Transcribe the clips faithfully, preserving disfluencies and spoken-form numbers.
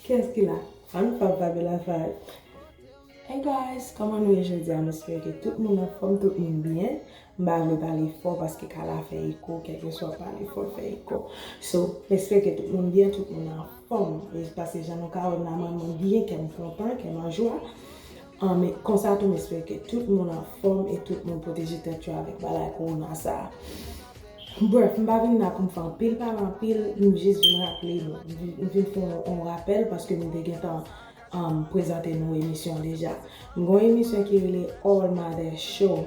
Kiyès ki la? Fann Fab, Fabiola Fab. Hey guys, kòman nou ye jodi a? M espere ke tout moun anfòm, tout moun byen. M pa vle pale fò paske ka la fè eko, kèlkeswa pale fò fè eko. So, m espere ke tout moun byen, tout moun anfòm. E paske jan nou ka wè m la, mwen, mwen byen, kè m kontan, kè m an jwa. Ah, men konsa tou, m espere ke tout moun anfòm e tout moun pwoteje tèt yo avèk bagay kowona sa a. Bref, m pa vin la pou m fè anpil pale anpil, m jis vin raple nou. M vin, m vin fè yon, yon rapèl paske m te gentan, um, prezante nou emisyon an deja. M gen yon emisyon ki rele All Mother Show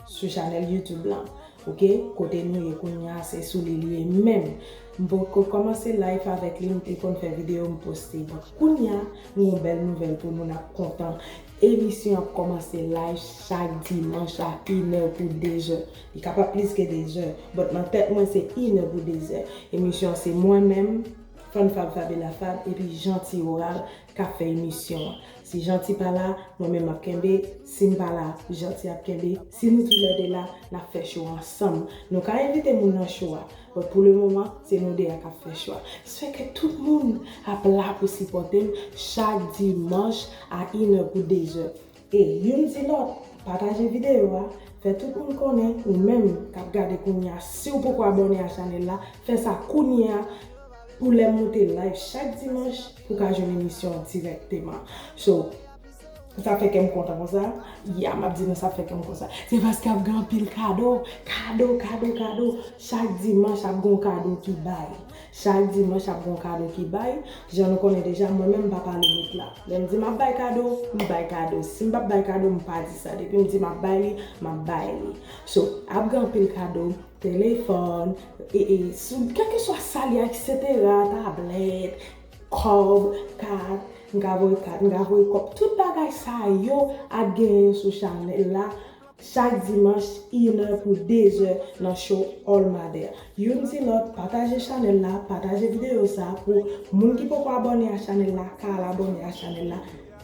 sou chanèl YouTube lan, oke? Kote nou ye kounye a, se sou li li ye menm. M poko kòmanse live avèk li, m te konn fè videyo, m poste. But kounye a, m gen yon bèl nouvèl pou nou, n ap kontan. Emisyon ap kòmanse live chak dimanch a inè pou dezè. Li kapab plis ke dezè, but nan tèt mwen se inè pou dezè. Emisyon an se mwen menm, Fann Fab, Fabiola Fab, epi Janti Oral k ap fè emisyon an. Si Janti pa la, mwen menm m ap kenbe. Si m pa la, Janti ap kenbe. Si nou toulède la, n ap fè show ansanm. Nou ka envite moun nan show a, but pou le moman, se nou de a k ap fè show a. Se ke tout moun ap la pou sipòte m chak dimanch a inè pou dezè. E youn di lòt, pataje videyo a, fè tout moun konnen, ou menm k ap gade kounye a, si w poko abòne a chanèl la, fè sa kounye a pou lè m moute live chak dimanch pou w ka jwenn emisyon an dirèkteman. So, sa fè kè m kontan konsa. Ya, m ap di nou sa fè kè m konsa. Se paske ap gen anpil kado, kado, kado, kado. Chak dimanch ap gen yon kado ki bay. Chak dimanch ap gen yon kado ki bay. Jan nou konnen deja, mwen menm m pa pale met la. Lè m di m ap bay kado, m bay kado. Si m p ap bay kado, m pa di sa. Depi m di m ap bay li, m ap bay li. So, ap gen anpil kado, telefòn, e, e, sou, kèlkeswa sa li ye, etsetera, tablèt, kòb, kat, m ka voye kat, m ka voye kòb. Tout bagay sa yo ap genyen sou chanèl la. Chak dimanch, inè pou dezè nan show All Mother. Youn di lòt, pataje chanèl la, pataje videyo sa pou moun ki poko abòne a chanèl la, ka al abòne a chanèl la.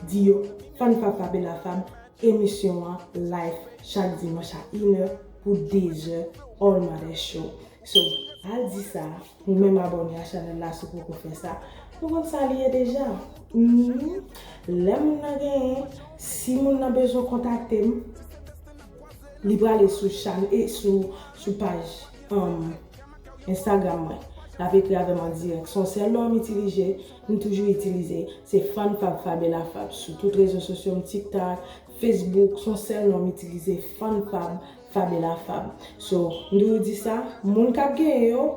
Di yo, Fann Fab, Fabiola Fab, emisyon an live chak dimanch a inè pou dezè All Mother Show. So, al di sa, ou menm abòne a chanèl la si w poko fè sa. Nou konn sa li ye deja. Mhm. Lè moun nan genyen, si moun nan bezwen kontakte m, li prale sou chan-, e sou, sou paj, um, Instagram mwen. L ap ekri avè m an dirèk. Se yon sèl non m itilize, m toujou itilize. Se Fann Fab, Fabiola Fab. Sou tout rezo sosyo m, TikTok, Facebook, se yon sèl non m itilize, Fann Fab, Fabiola Fab. So, m toujou di sa, moun k ap genyen yo,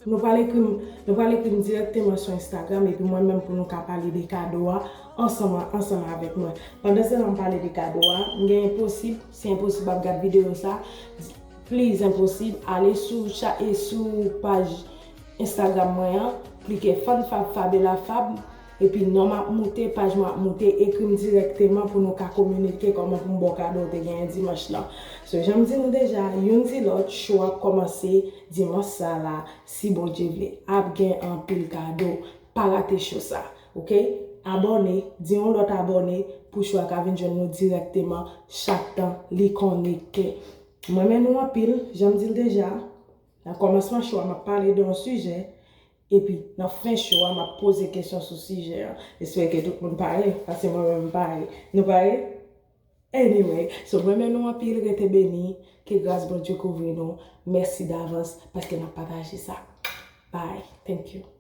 nou pral ekri m, nou pral ekri m dirèkteman sou Instagram, epi mwen menm pou nou ka pale de kado a ansanm, ansanm avèk mwen. Pandan se tan m pale de kado a, m gen Enposib, si Enposib ap gad videyo sa, please Enposib, ale sou cha-, e sou paj Instagram mwen an, klike Fann Fab, Fabiola Fab, epi non m ap moute, paj mwen ap moute, ekri m dirèkteman pou nou ka kominike kòman pou m ba w kado w te genyen dimanch lan. So, jan m di nou deja, youn di lòt, show ap kòmanse dimanch sa la, si Bondye vle. Ap gen anpil kado, pa rate show sa, oke? Abòne, di yon lòt abòne pou show a ka vin jwenn nou dirèkteman chak tan li konekte. M renmen nou anpil, jan m di l deja, nan kòmansman show a, m ap pale de yon sijè, epi nan fen show a, m ap poze kesyon sou sijè a. M espere ke tout moun pare, paske mwen menm m pare. Nou pare? Anyway, so m renmen nou anpil, rete beni, ke gras Bondye kouvri nou. Mèsi davans paske n ap pataje sa. Bye. Thank you.